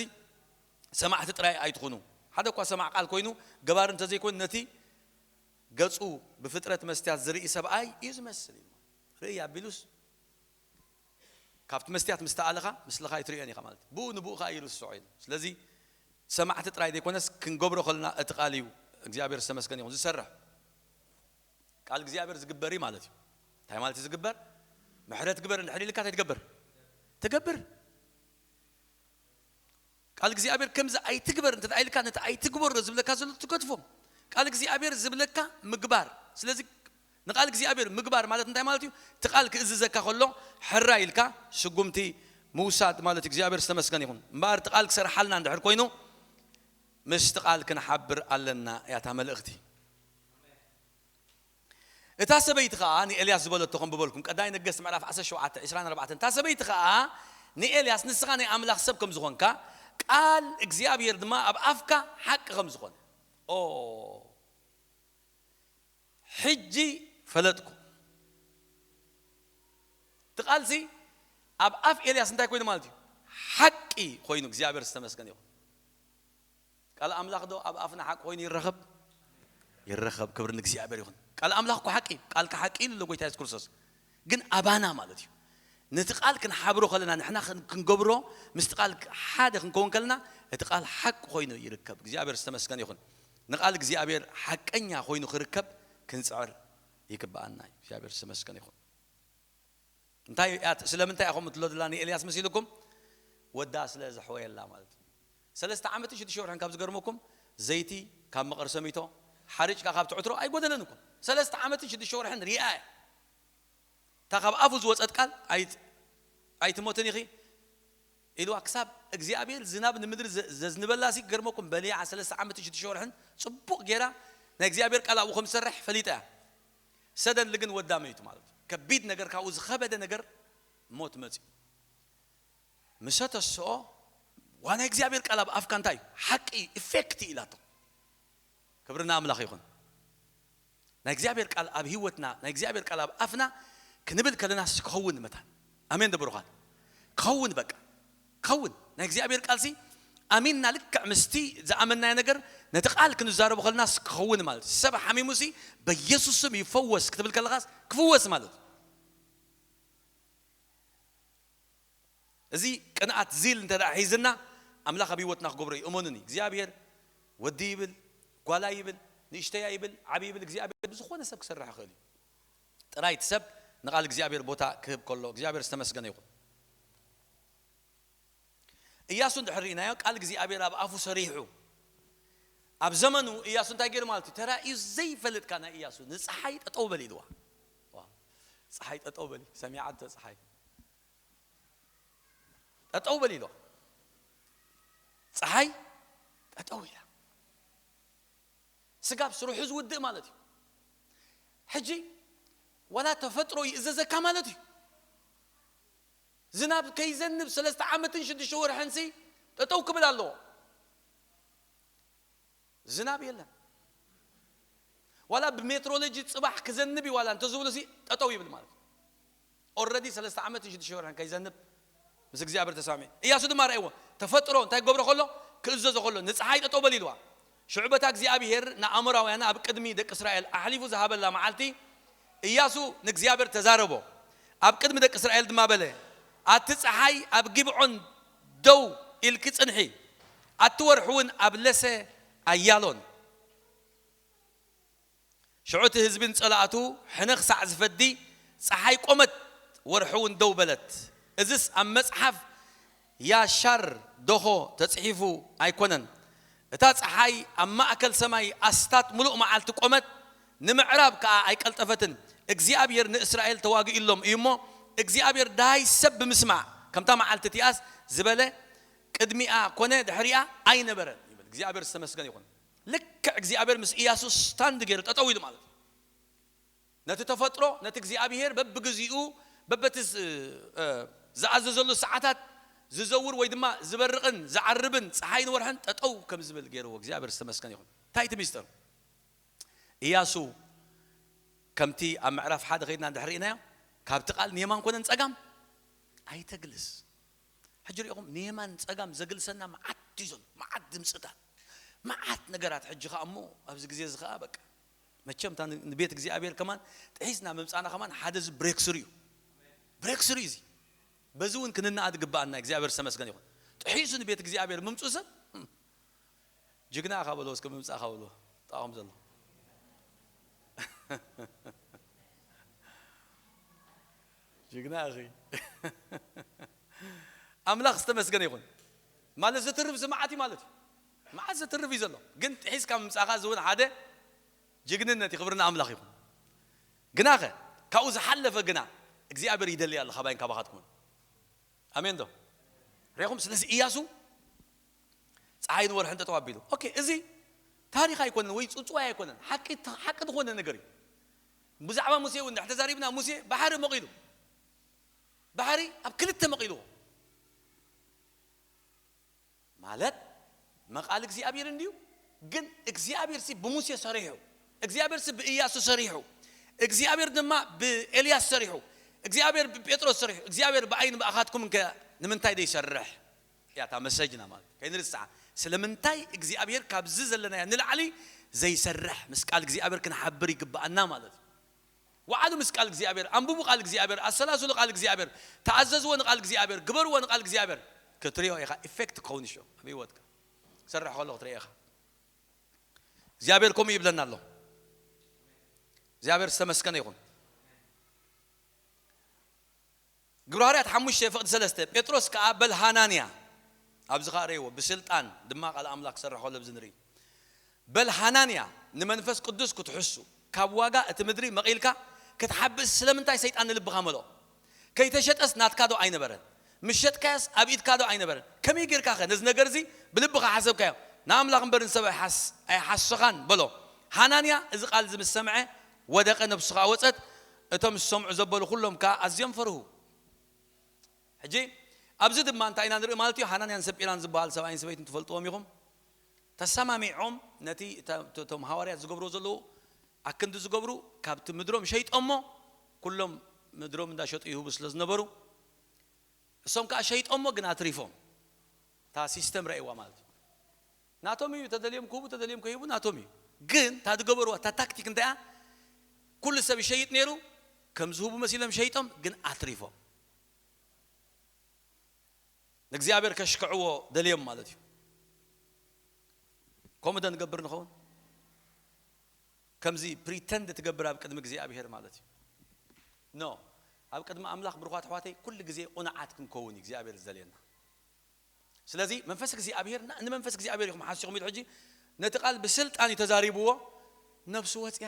ሰማዕቲ ጥራይ ኣይትኹኑ። ሓደ እኳ ሰማዕ ቃል ኮይኑ ገባሪ እንተዘይኮይኑ ነቲ ገጹ ብፍጥረት መስትያት ዝርኢ ሰብኣይ እዩ ዝመስል እዩ። ርእይ ኣቢሉስ ካብቲ መስትያት ምስ ተኣለኻ ምስልኻ ኣይትርእዮን ኢኻ ማለት እዩ። ብኡ ንብኡ ኸዓ ይርስዖ ኢሉ። ስለዚ ሰማዕቲ ጥራይ ዘይኮነስ ክንገብሮ ከለና እቲ ቃል እዩ እግዚኣብሔር ዝተመስገን ይኹን ዝሰርሕ። ቃል እግዚኣብሔር ዝግበር እዩ ማለት እዩ። እንታይ ማለት እዩ ዝግበር? ምሕረት ግበር እንድሕር ኢልካ እንታይ ትገብር? ትገብር። ቃል እግዚኣብሔር ከምዚ ኣይትግበር እንተ ኢልካ ነቲ ኣይትግበሮ ዝብለካ ዘሎ ትገድፎ። ቃል እግዚኣብሔር ዝብለካ ምግባር። ስለዚ ንቃል እግዚኣብሔር ምግባር ማለት እንታይ ማለት እዩ? እቲ ቃል ክእዝዘካ ከሎ ሕራ ኢልካ ስጉምቲ ምውሳድ ማለት እዩ። እግዚኣብሔር ዝተመስገን ይኹን። እምበኣር እቲ ቃል ክሰርሓልና እንድሕር ኮይኑ ምስቲ ቃል ክንሓብር ኣለና እያ እታ መልእኽቲ። እታ ሰበይቲ ኸዓ ንኤልያስ ዝበለቶ ከንብበልኩም፣ ቀዳማይ ነገስት ምዕራፍ ዓሰርተ ሸውዓተ፣ ዕስራን ኣርባዕተን። እታ ሰበይቲ ኸዓ ንኤልያስ፣ ንስኻ ናይ ኣምላኽ ሰብ ከም ዝኾንካ፣ ቃል እግዚኣብሔር ድማ ኣብ ኣፍካ ሓቂ ከም ዝኾነ። ኦ፣ ሕጂ ፈለጥኩ። እቲ ቃልሲ ኣብ ኣፍ ኤልያስ እንታይ ኮይኑ ማለት እዩ? ሓቂ ኮይኑ። እግዚኣብሔር ዝተመስገን ይኹን። ቃል ኣምላኽ ዶ ኣብ ኣፍና ሓቂ ኮይኑ ይረኸብ? ይረኸብ። ክብሪ ንእግዚኣብሔር ይኹን። ቃል ኣምላኽ እኮ ሓቂ እዩ። ቃልካ ሓቂ ኢሉ ኣሎ ጎይታ የሱስ ክርስቶስ። ግን ኣባና ማለት እዩ። ነቲ ቃል ክንሓብሮ ከለና ንሕና ክን-፣ ክንገብሮ፣ ምስቲ ቃል ሓደ ክንከውን ከለና እቲ ቃል ሓቂ ኮይኑ ይርከብ። እግዚኣብሔር ዝተመስገነ ይኹን። ንቃል እግዚኣብሔር ሓቀኛ ኮይኑ ክርከብ ክንጽዕር ይግብኣና እዩ። እግዚኣብሔር ዝተመስገነ ይኹን። እንታይ እያ፣ ስለምንታይ እያ ከምኡ ትብሎ ዘላ ንኤልያስ መሲልኩም? ወዳ ስለ ዘሕወየላ ማለት እዩ። ሰለስተ ዓመትን ሽዱሽተ ወርሕን ካብ ዝገርመኩም ዘይቲ ካብ መቐር ሰሚቶ ሓሪጭ ካብ ትዕትሮ ኣይጎደለን እኮ። ሰለስተ ዓመትን ሽዱሽተ ወርሕን ሪኣ እያ። እታ ካብ ኣፉ ዝወፀት ቃል ኣይት- ኣይትሞትን ኢኺ ኢልዋ። ክሳብ እግዚኣብሔር ዝናብ ንምድሪ ዘ- ዘዝንበላ ሲ ገርመኩም በሊዓ ሰለስተ ዓመትን ሽዱሽተ ወርሕን ፅቡቕ ጌራ ናይ እግዚኣብሔር ቃል ኣብኡ ከም ዝሰርሕ ፈሊጣ እያ። ሰደን ልግን ወዳ መይቱ ማለት እዩ። ከቢድ ነገር ካብኡ ዝኸበደ ነገር ሞት መፅዩ። ምሰ ተስኦ ዋና እግዚኣብሔር ቃል ኣብ ኣፍካ እንታይ እዩ? ሓቂ ኢፌክት ኢላቶ። ክብርና ኣምላኽ ይኹን። ናይ እግዚኣብሔር ቃል ኣብ ህይወትና ናይ እግዚኣብሔር ቃል ኣብ ኣፍና ክንብል ከለናስ ክኸውን መታን። ኣሜን ዶ ብሩኻት? ክኸውን በቃ ክኸውን። ናይ እግዚኣብሔር ቃልሲ ኣሚንና ልክዕ ምስቲ ዝኣመናዮ ነገር ነቲ ቃል ክንዛረቡ ከለናስ ክኸውን ማለት እዩ። ሰብ ሓሚሙሲ በኢየሱስ ስም ይፈወስ ክትብል ከለኻስ ክፍወስ ማለት እዩ። እዚ ቅንኣት ዚል እንተ ደኣ ሒዝና ኣምላኽ ኣብ ህይወትና ክገብሮ እዩ። እመኑኒ፣ እግዚኣብሔር ወዲ ይብል፣ ጓላ ይብል፣ ንእሽተያ ይብል፣ ዓቢ ይብል፣ እግዚኣብሔር ብዝኾነ ሰብ ክሰርሕ ይኽእል እዩ። ጥራይ እቲ ሰብ ንቓል እግዚኣብሔር ቦታ ክህብ ከሎ እግዚኣብሔር ዝተመስገነ ይኹን። እያሱ እንድሕር ርኢናዮ ቃል እግዚኣብሔር ኣብ ኣፉ ሰሪሑ ኣብ ዘመኑ እያሱ እንታይ ገይሩ ማለት እዩ? ተራእዩ ዘይፈልጥካ ናይ እያሱ ንፀሓይ ጠጠው በል ኢልዋ። ዋ፣ ፀሓይ ጠጠው በሊ ሰሚዓቶ ፀሓይ ጠጠው በል ኢሎ ፀሓይ ጠጠው ኢላ። ስጋብ ስርሑ ዝውድእ ማለት እዩ። ሕጂ ዋላ ተፈጥሮ ይእዘዘካ ማለት እዩ። ዝናብ ከይዘንብ ሰለስተ ዓመትን ሽዱሽተ ወርሕንሲ ጠጠው ክብል ኣለዎ። ዝናብ የለን። ዋላ ብሜትሮሎጂ ፅባሕ ክዘንብ እዩ ዋላ እንተዝብሉ ሲ ጠጠው ይብል ማለት እዩ። ኦረዲ ሰለስተ ዓመት ሽዱሽተ ወርሕን ከይዘንብ ምስ እግዚኣብሔር ተስማሚ። እያሱ ድማ ረእይዎ ተፈጥሮ እንታይ ክገብሮ ከሎ ክእዘዞ ከሎ ንፀሓይ ጠጠው በል ኢልዋ። ሽዑ በታ እግዚኣብሔር ንኣሞራውያን ኣብ ቅድሚ ደቂ እስራኤል ኣሕሊፉ ዝሃበላ መዓልቲ እያሱ ንእግዚኣብሔር ተዛረቦ። ኣብ ቅድሚ ደቂ እስራኤል ድማ በለ፣ ኣቲ ፀሓይ ኣብ ጊብዖን ደው ኢልኪ ፅንሒ፣ ኣቲ ወርሒ እውን ኣብ ለሰ ኣያሎን። ሽዑ እቲ ህዝብን ጸላእቱ ሕነ ክሳዕ ዝፈዲ ጸሓይ ቆመት፣ ወርሒ እውን ደው በለት። እዝስ ኣብ መጽሓፍ ያሻር ደኾ ተጽሒፉ ኣይኮነን? እታ ጸሓይ ኣብ ማእከል ሰማይ ኣስታት ምሉእ መዓልቲ ቆመት፣ ንምዕራብ ከኣ ኣይቀልጠፈትን። እግዚኣብሔር ንእስራኤል ተዋጊኡሎም እዩ እሞ፣ እግዚኣብሔር ደሃይ ሰብ ብምስማዕ፣ ከምታ መዓልቲ እቲኣስ ዝበለ ቅድሚኣ ኮነ ድሕሪኣ ኣይነበረን ይብል። እግዚኣብሔር ዝተመስገነ ይኹን። ልክዕ እግዚኣብሔር ምስ ኢያሱ ስታንድ ገይሩ ጠጠው ኢሉ ማለት እዩ። ነቲ ተፈጥሮ፣ ነቲ እግዚኣብሔር በብግዚኡ በበቲ ዝ- እ፣ ዝኣዘዘሉ ሰዓታት ዝዘውር ወይ ድማ ዝበርቕን ዝዓርብን ፀሓይን ወርሕን ጠጠው ከም ዝብል ገይርዎ። እግዚኣብሔር ዝተመስገነ ይኹን። እንታይ እቲ ሚስጥር? ኢያሱ ከምቲ ኣብ ምዕራፍ ሓደ ከይድና እንድሕር ርኢናዮ፣ ካብቲ ቃል ንየማን ኮነ ንጸጋም ኣይተግልስ። ሕጂ ሪኢኹም ንየማን ጸጋም ዘግልሰና መዓት እዩ ዘሎ፣ መዓት ድምፅታት፣ መዓት ነገራት። ሕጂ ከኣ እሞ ኣብዚ ግዜ እዚ ከኣ በቃ መቸም እታ ንቤት እግዚኣብሔር ከማን ጥሒስና ምምፃና ከማን ሓደ እዚ ብሬክስሩ እዩ። ብሬክስሩ እዩ እዚ። በዚ እውን ክንነኣድ ግባኣና። እግዚኣብሔር ዝተመስገነ ይኹን። ጥሒሱ ንቤት እግዚኣብሔር ምምፁ ሰብ ጅግና ኢኻ በሎ፣ እስከ ምምጻእኻ በሎ። ጣቕም ዘሎ ጅግና እኺ። ኣምላኽ ዝተመስገነ ይኹን። ማለት ዘትርፍ እዚ መዓት እዩ ማለት እዩ። መዓት ዘትርፍ እዩ ዘሎ። ግን ጥሒስካ ምምጻእኻ እዚ እውን ሓደ ጅግንነት እዩ። ክብርና ኣምላኽ ይኹን። ግናኸ ካብኡ ዝሓለፈ ግና እግዚኣብሔር ይደሊ ኣሎ ካባይን ካባኻትኩምን። ኣሜን ዶ? ሪኹም? ስለዚ ኢያሱ ፀሓይን ወርሕን ጠጠው ኣቢሉ። ኦኬ፣ እዚ ታሪኽ ኣይኮነን ወይ ፅውፅዋይ ኣይኮነን፣ ሓቂ ሓቂ ዝኾነ ነገር እዩ። ብዛዕባ ሙሴ እውን እንድሕር ተዛሪብና፣ ሙሴ ባሕሪ መቒሉ፣ ባሕሪ ኣብ ክልተ መቒልዎ። ማለት መቓል እግዚኣብሔር እንድዩ፣ ግን እግዚኣብሔር ሲ ብሙሴ ሰሪሑ፣ እግዚኣብሔር ሲ ብኢያሱ ሰሪሑ፣ እግዚኣብሔር ድማ ብኤልያስ ሰሪሑ፣ እግዚኣብሔር ብጴጥሮስ ሰሪሑ፣ እግዚኣብሔር ብኣይን ብኣኻትኩም ከ ንምንታይ ዘይሰርሕ እያ እታ መሰጅና ማለት ከይንርስዓ። ስለምንታይ እግዚኣብሔር ካብዚ ዘለናዮ ንላዕሊ ዘይሰርሕ? ምስ ቃል እግዚኣብሔር ክንሓብር ይግብኣና ማለት እዩ። ወዓሉ ምስ ቃል እግዚኣብሔር፣ ኣንብቡ ቃል እግዚኣብሔር፣ ኣሰላስሉ ቃል እግዚኣብሔር፣ ተኣዘዝዎ ንቃል እግዚኣብሔር፣ ግበርዎ ንቃል እግዚኣብሔር። ክትሪኦ ኢኻ፣ ኢፌክት ክኸውን ይሽዑ ኣብ ህይወትካ። ክሰርሕ ከሎ ክትሪኦ ኢኻ። እግዚኣብሔር ከምኡ ይብለና ኣሎ። እግዚኣብሔር ዝተመስገነ ይኹን። ግብረ ሃዋርያት ሓሙሽተ ፍቕዲ ሰለስተ፣ ጴጥሮስ ከኣ በል ሃናንያ፣ ኣብዚ ኸኣ ረእይዎ፣ ብስልጣን ድማ ቃል ኣምላኽ ክሰርሕ ከሎ ኣብዚ ንርኢ። በል ሃናንያ፣ ንመንፈስ ቅዱስ ክትሕሱ፣ ካብ ዋጋ እቲ ምድሪ መቒልካ ክትሓብስ ስለምንታይ ሰይጣን ንልብኻ መልኦ? ከይተሸጠስ ናትካ ዶ ኣይነበረን? ምስ ሸጥካዮስ ኣብ ኢድካ ዶ ኣይነበረን? ከመይ ጌርካ ኸ ነዚ ነገር እዚ ብልብኻ ሓሰብካዮ? ንኣምላኽ እምበር ንሰብ ኣይሓስ-፣ ኣይሓስኻን በሎ። ሃናንያ እዚ ቃል እዚ ምስ ሰምዐ ወደቐ፣ ነብሱ ኸኣ ወጸት። እቶም ዝሰምዑ ዘበሉ ኩሎም ከኣ ኣዝዮም ፈርሁ። ሕጂ ኣብዚ ድማ እንታይ ኢና ንርኢ ማለት እዩ? ሃናንያን ሰጲራን ዝበሃል ሰብኣይን ሰበይትን ትፈልጥዎም ኢኹም። ተሰማሚዖም ነቲ እታ-፣ እቶ-፣ እቶም ሃዋርያት ዝገብርዎ ዘለዉ ኣክንዲ ዝገብሩ ካብቲ ምድሮም ሸይጦሞ፣ ኩሎም ምድሮም እንዳሸጡ ይህቡ ስለ ዝነበሩ፣ እሶም ከኣ ሸይጦሞ ግን ኣትሪፎም። እታ ሲስተም ረእይዋ ማለት እዩ። ናቶም እዩ፣ ተደልዮም ክህቡ፣ ተደልዮም ከይህቡ ናቶም እዩ። ግን እታ ዝገበርዋ እታ ታክቲክ እንታይ እያ? ኩሉ ሰብ ይሸይጥ ነይሩ፣ ከም ዝህቡ መሲሎም ሸይጦም ግን ኣትሪፎም። ንእግዚኣብሔር ከሽክዕዎ ደልዮም ማለት እዩ። ከምኡ ዶ ንገብር ንኸውን? ከምዚ ፕሪተንድ ትገብር ኣብ ቅድሚ እግዚኣብሔር ማለት እዩ። ኖ፣ ኣብ ቅድሚ ኣምላኽ ብሩኻት ኣሕዋተይ ኩሉ ግዜ ቁኑዓት ክንከውን እዩ እግዚኣብሔር ዝደልየና። ስለዚ መንፈስ እግዚኣብሔር ና-፣ ንመንፈስ እግዚኣብሔር ኢኹም ሓሲኹም ኢሉ ሕጂ ነቲ ቃል ብስልጣን እዩ ተዛሪብዎ፣ ነብሱ ወፅያ።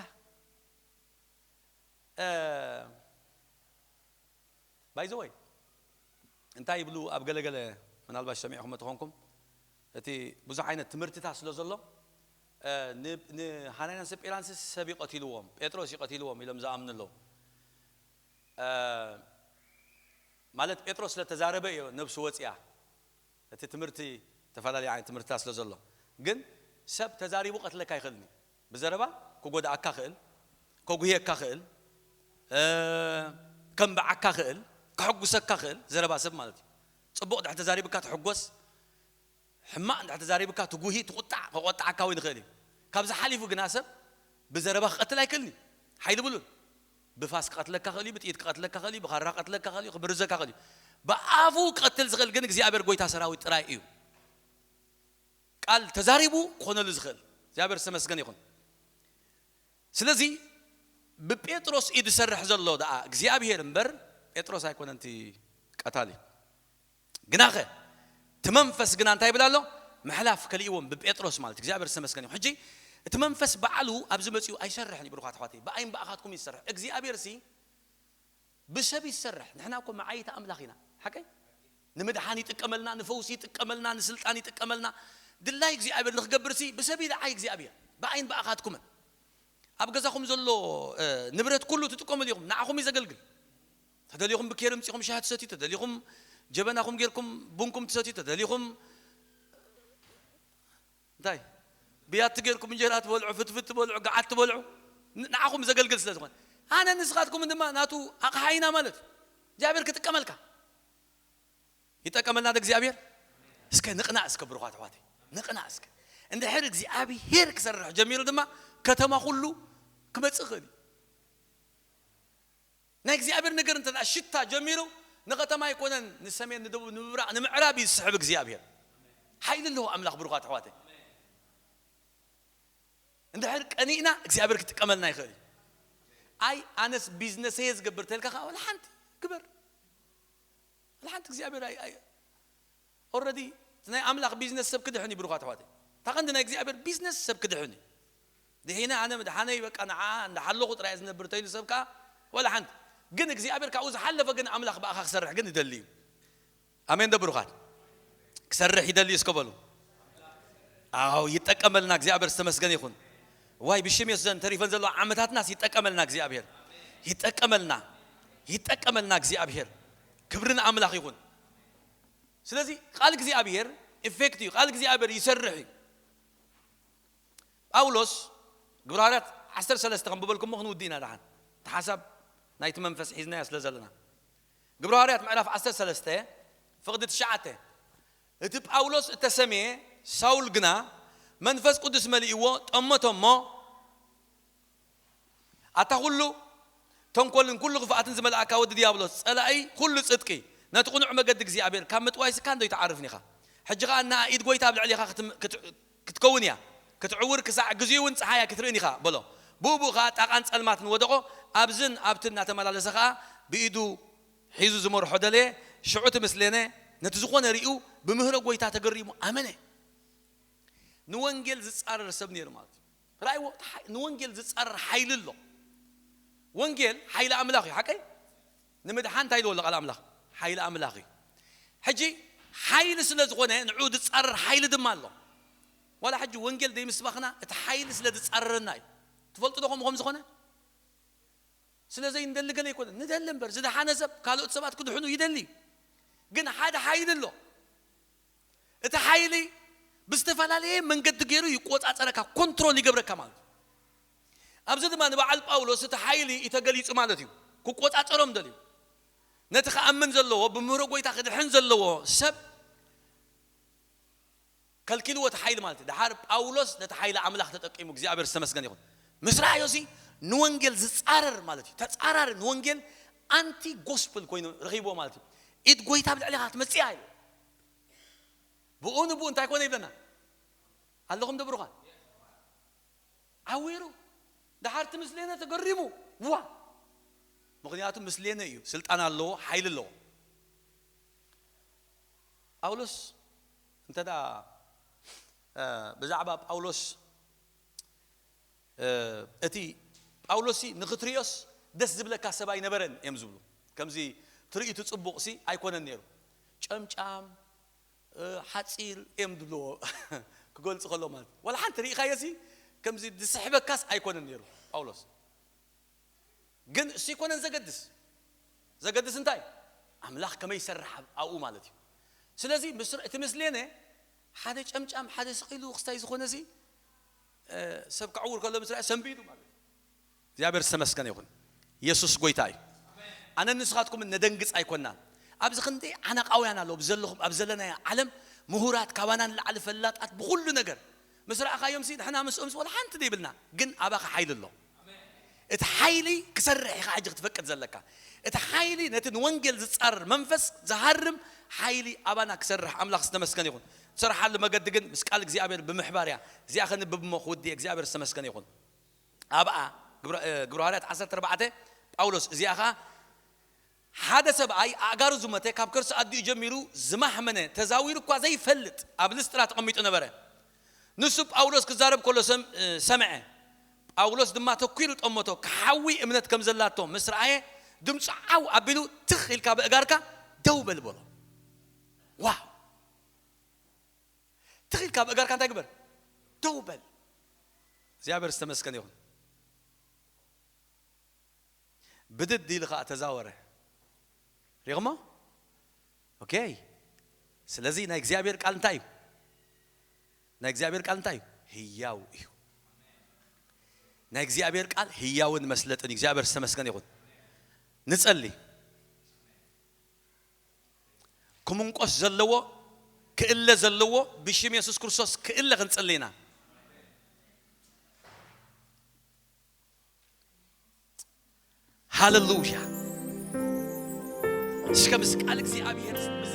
ባይ ዘ ወይ እንታይ ይብሉ ኣብ ገለገለ፣ ምናልባት ሰሚዕኹም ተኾንኩም፣ እቲ ብዙሕ ዓይነት ትምህርትታት ስለ ዘሎ፣ እ፣ ን-፣ ንሃናንያን ሰጲራንስ ሰብ ይቐትልዎም፣ ጴጥሮስ ይቐትልዎም ኢሎም ዝኣምኑ ኣለዉ። እ፣ ማለት ጴጥሮስ ስለ ተዛረበ እዩ ነብሱ ወፂኣ። እቲ ትምህርቲ፣ ዝተፈላለዩ ዓይነት ትምህርትታት ስለ ዘሎ፣ ግን ሰብ ተዛሪቡ ቀትለካ ይኽእልኒ። ብዘረባ ክጎድኣካ ክእል፣ ከጉህየካ ክእል፣ እ፣ ከንብዓካ ክእል፣ ከሐጉሰካ ክእል። ዘረባ ሰብ ማለት እዩ። ጽቡቕ ድሕር ተዛሪብካ ትሕጎስ፣ ሕማቕ እንድሕር ተዛሪብካ ትጉሂ፣ ትቑጣዕ፣ ከቆጣዓካ እውን ይኽእል እዩ። ካብዚ ሓሊፉ ግና ሰብ ብዘረባ ክቐትል ኣይክእልኒ። ሓይሊ ብሉን። ብፋስ ክቐትለካ ክእል እዩ፣ ብጥይት ክቐትለካ ክእል እዩ፣ ብኻራ ክቐትለካ ክእል እዩ፣ ክብርዘካ ክእል እዩ። ብኣፉ ክቐትል ዝኽእል ግን እግዚኣብሔር ጎይታ ሰራዊት ጥራይ እዩ። ቃል ተዛሪቡ ክኾነሉ ዝኽእል እግዚኣብሔር ዝተመስገነ ይኹን። ስለዚ ብጴጥሮስ እዩ ዝሰርሕ ዘሎ ደኣ እግዚኣብሔር እምበር ጴጥሮስ ኣይኮነን እቲ ቀታሊ። ግናኸ እቲ መንፈስ ግና እንታይ ይብል ኣሎ? ምሕላፍ ከሊእዎም ብጴጥሮስ ማለት እግዚኣብሔር ዝተመስገነ ይኹን። ሕጂ እቲ መንፈስ ባዕሉ ኣብዚ መጺኡ ኣይሰርሕን እዩ ብሩኻት ኣሕዋተይ፣ ብኣይን ብኣኻትኩም ይሰርሕ እግዚኣብሔር ሲ ብሰብ ይሰርሕ። ንሕና እኮ መዓይቲ ኣምላኽ ኢና። ሓቀይ? ንምድሓን ይጥቀመልና፣ ንፈውሲ ይጥቀመልና፣ ንስልጣን ይጥቀመልና። ድላይ እግዚኣብሔር ንኽገብር ሲ ብሰብ ይደዓይ እግዚኣብሔር። ብኣይን ብኣኻትኩምን። ኣብ ገዛኹም ዘሎ፣ እ፣ ንብረት ኩሉ ትጥቀሙ ዲኹም? ንዓኹም እዩ ዘገልግል። ተደሊኹም ብኬር ምጺኹም ሻሂ ትሰትዩ፣ ተደሊኹም ጀበናኹም ጌርኩም ቡንኩም ትሰትዩ፣ ተደሊኹም እንታይ ብያቲ ጌርኩም እንጀራ ትበልዑ፣ ፍትፍት ትበልዑ፣ ገዓት ትበልዑ፣ ን-፣ ንዓኹም ዘገልግል ስለ ዝኾነ። ኣነ ንስኻትኩም ድማ ናቱ ኣቕሓ ኢና ማለት እዩ። እግዚኣብሔር ክጥቀመልካ። ይጠቀመልና ዶ እግዚኣብሔር? እስከ ንቕናእ እስከ ብሩኻት ኣሕዋተይ፣ ንቕናእ እስከ። እንድሕር እግዚኣብሔር ክሰርሕ ጀሚሩ ድማ ከተማ ኩሉ ክመጽእ ይኽእል እዩ። ናይ እግዚኣብሔር ነገር እንተ ደኣ ሽታ ጀሚሩ ንኸተማ ኣይኮነን፣ ንሰሜን፣ ንደቡብ፣ ንምብራቕ፣ ንምዕራብ እዩ ዝስሕብ እግዚኣብሔር። ሓይሊ ኣለዎ ኣምላኽ ብሩኻት ኣሕዋተይ። እንድሕር ቀኒእና እግዚኣብሔር ክጥቀመልና ይኽእል እዩ። ኣይ ኣነስ ቢዝነሰየ ዝገብር ተልካ ከዓ ወላ ሓንቲ ግበር። ወላ ሓንቲ እግዚኣብሔር ኣይ-፣ ኣይ-፣ ኦልረዲ ናይ ኣምላኽ ቢዝነስ ሰብ ክድሕን እዩ ብሩኻት ኣሕዋተይ። እታ ቀንዲ ናይ እግዚኣብሔር ቢዝነስ ሰብ ክድሕን እዩ። ድሒነ ኣነ ምድሓነይ በቃ ንዓ እንዳሓለኹ ጥራይ ዝነብር ተይሉ ሰብ ከዓ ወላ ሓንቲ። ግን እግዚኣብሔር ካብኡ ዝሓለፈ ግን ኣምላኽ ብኣኻ ክሰርሕ ግን ይደሊ እዩ። ኣሜን ዶ ብሩኻት? ክሰርሕ ይደሊ እዩ እስከ በሉ። ኣዎ ይጠቀመልና እግዚኣብሔር ዝተመስገነ ይኹን። ዋይ ብሽም የሱስ ዘን ተሪፈን ዘለዋ ዓመታትናስ ይጠቀመልና እግዚኣብሔር። ይጠቀመልና። ይጠቀመልና እግዚኣብሔር። ክብሪ ንኣምላኽ ይኹን። ስለዚ ቃል እግዚኣብሔር ኢፌክት እዩ። ቃል እግዚኣብሔር ይሰርሕ እዩ። ጳውሎስ ግብረ ሃዋርያት ዓሰርተ ሰለስተ ከም ብበልኩሞ ክንውዲ ኢና ደሓን። እቲ ሓሳብ ናይቲ መንፈስ ሒዝናዮ ስለ ዘለና። ግብረ ሃዋርያት ምዕራፍ ዓሰርተ ሰለስተ ፍቕዲ ትሽዓተ። እቲ ጳውሎስ እተሰምየ ሳውል ግና መንፈስ ቅዱስ መሊእዎ ጠመቶ እሞ፣ ኣታ ኩሉ ተንኮልን ኩሉ ክፍኣትን ዝመልኣካ ወዲ ዲያብሎስ፣ ጸላኢ ኩሉ ጽድቂ፣ ነቲ ቅኑዕ መገዲ እግዚኣብሔር ካብ ምጥዋይ ስካንዶ ይትዓርፍን ኢኻ። ሕጂ ኸኣ ንኣ ኢድ ጐይታ ኣብ ልዕሌኻ ክትም-፣ ክት-፣ ክትከውን እያ። ክትዕውር ክሳዕ ግዜኡ እውን ጸሓይ ኣይክትርእን ኢኻ በሎ። ብኡ ብኡ ኸዓ ጣቓን ጸልማትን ወደቖ። ኣብዝን ኣብትን እናተመላለሰ ኸዓ ብኢዱ ሒዙ ዝመርሖ ደለየ። ሽዑ እቲ ምስሌነ ነቲ ዝኾነ ርእዩ ብምህሮ ጐይታ ተገሪሙ ኣመነ። ንወንጌል ዝጻረር ሰብ ነይሩ ማለት እዩ። ራእይዎ፣ ንወንጌል ዝጻረር ሓይሊ ኣሎ። ወንጌል ሓይሊ ኣምላኽ እዩ፣ ሓቀይ? ንምድሓን እንታይ ኢልዎ ኣሎ ቃል ኣምላኽ? ሓይሊ ኣምላኽ እዩ። ሕጂ ሓይሊ ስለ ዝኾነ ንዑ ዝጻረር ሓይሊ ድማ ኣሎ። ዋላ ሕጂ ወንጌል ዘይምስባኽና እቲ ሓይሊ ስለ ዝጻረረና እዩ። ትፈልጡ ዶ ከምኡ ከም ዝኾነ? ስለ ዘይንደሊ ገለ ኣይኮነን። ንደሊ እምበር ዝደሓነ ሰብ ካልኦት ሰባት ክድሕኑ ይደሊ። ግን ሓደ ሓይሊ ኣሎ። እቲ ሓይሊ ብዝተፈላለየ መንገዲ ገይሩ ይቆጻጸረካ፣ ኮንትሮል ይገብረካ ማለት እዩ። ኣብዚ ድማ ንበዓል ጳውሎስ እቲ ሓይሊ እዩ ተገሊጹ ማለት እዩ። ክቆጻጸሮም ደልዩ። ነቲ ክኣምን ዘለዎ፣ ብምህሮ ጐይታ ክድሕን ዘለዎ ሰብ ከልኪልዎ እቲ ሓይሊ ማለት እዩ። ደሓር ጳውሎስ ነቲ ሓይሊ ኣምላኽ ተጠቂሙ፣ እግዚኣብሔር ዝተመስገነ ይኹን። ምስ ረኣዮ እዚ ንወንጌል ዝጻረር ማለት እዩ። ተጻራሪ ንወንጌል ኣንቲ ጎስፕል ኮይኑ ረኺብዎ ማለት እዩ። ኢድ ጐይታ ኣብ ልዕሌኻ ክትመጽእ እያ ኢሉ። ብኡ ንብኡ እንታይ ኮነ ይብለና? ኣለኹም ዶ ብሩኻን? ዓዊሩ። ደሓር እቲ ምስሌነ ተገሪሙ። ዋ! ምኽንያቱ ምስሌነ እዩ። ስልጣን ኣለዎ፣ ሓይሊ ኣለዎ። ጳውሎስ እንተ ደኣ፣ እ፣ ብዛዕባ ጳውሎስ፣ እ፣ እቲ ጳውሎስሲ ንኽትርእዮስ ደስ ዝብለካ ሰብ ኣይነበረን እዮም ዝብሉ። ከምዚ ትርኢቱ ጽቡቕሲ ኣይኮነን ነይሩ። ጨምጫም፣ እ፣ ሓጺር እዮም ዝብልዎ ክገልጹ ከሎ ማለት እዩ። ዋላ ሓንቲ ርኢኻዮሲ ከምዚ ዝስሕበካስ ኣይኮነን ነይሩ ጳውሎስ። ግን እሱ ኣይኮነን ዘገድስ። ዘገድስ እንታይ? ኣምላኽ ከመይ ይሰርሕ ኣብ-፣ ኣብኡ ማለት እዩ። ስለዚ ምስ-፣ እቲ ምስሌነ ሓደ ጨምጫም፣ ሓደ ስቕ ኢሉ ክስታይ ዝኾነሲ፣ እ፣ ሰብ ክዕውር ከሎ ምስ ረኣየ ሰንቢዱ ማለት እዩ። እግዚኣብሔር ዝተመስገነ ይኹን። ኢየሱስ ጐይታ እዩ። ኣነን ንስኻትኩምን ነደንግጽ ኣይኮናን። ኣብዚ ክንደይ ዓነቓውያን ኣለዉ፣ ኣብ ዘለኹም፣ ኣብ ዘለናዮ ዓለም ምሁራት፣ ካባና ንላዕሊ ፈላጣት ብኹሉ ነገር። ምስ ረኣኻዮምሲ ንሕና ምስኦምሲ ዋላ ሓንቲ ዘይብልና፣ ግን ኣባኻ ሓይሊ ኣሎ። እቲ ሓይሊ ክሰርሕ ኢኻ ሕጂ ክትፈቅድ ዘለካ። እቲ ሓይሊ ነቲ ንወንጌል ዝጻረር መንፈስ ዝሃርም ሓይሊ ኣባና ክሰርሕ ኣምላኽ ዝተመስገነ ይኹን። ትሰርሓሉ መገዲ ግን ምስ ቃል እግዚኣብሔር ብምሕባር እያ። እዚኣ ከንብብ እሞ ክውድእ እግዚኣብሔር ዝተመስገነ ይኹን። ኣብኣ ግብረ፣ እ፣ ግብረ ሃዋርያት ዓሰርተ ኣርባዕተ ጳውሎስ እዚኣ ኸኣ ሓደ ሰብኣይ ኣእጋሩ ዝሞተ ካብ ከርሲ ኣዲኡ ጀሚሩ ዝማሕመነ ተዛዊሩ እኳ ዘይፈልጥ ኣብ ልስጥራ ተቐሚጡ ነበረ። ንሱ ጳውሎስ ክዛረብ ከሎ ሰም-፣ እ፣ ሰምዐ። ጳውሎስ ድማ ተኲሩ ጠመቶ። ክሓዊ እምነት ከም ዘላቶ ምስ ረኣየ ድምፁ ዓው ኣቢሉ ትኽ ኢልካ ብእጋርካ ደው በል በሎ። ዋው! ትኽ ኢልካ ብእጋርካ እንታይ ግበር? ደው በል። እግዚኣብሔር ዝተመስገነ ይኹን። ብድድ ኢሉ ኸዓ ተዛወረ። ሪኹሞ? ኦኬ። ስለዚ ናይ እግዚኣብሔር ቃል እንታይ እዩ? ናይ እግዚኣብሔር ቃል እንታይ እዩ? ህያው እዩ። ናይ እግዚኣብሔር ቃል ህያውን መስለጥን እዩ። እግዚኣብሔር ዝተመስገነ ይኹን። ንጸሊ። ክምንቆስ ዘለዎ፣ ክእለ ዘለዎ፣ ብሽም የሱስ ክርስቶስ ክእለ ክንጽሊ ኢና። ሃሌሉያ። እስከ ምስ ቃል እግዚኣብሔር ምስ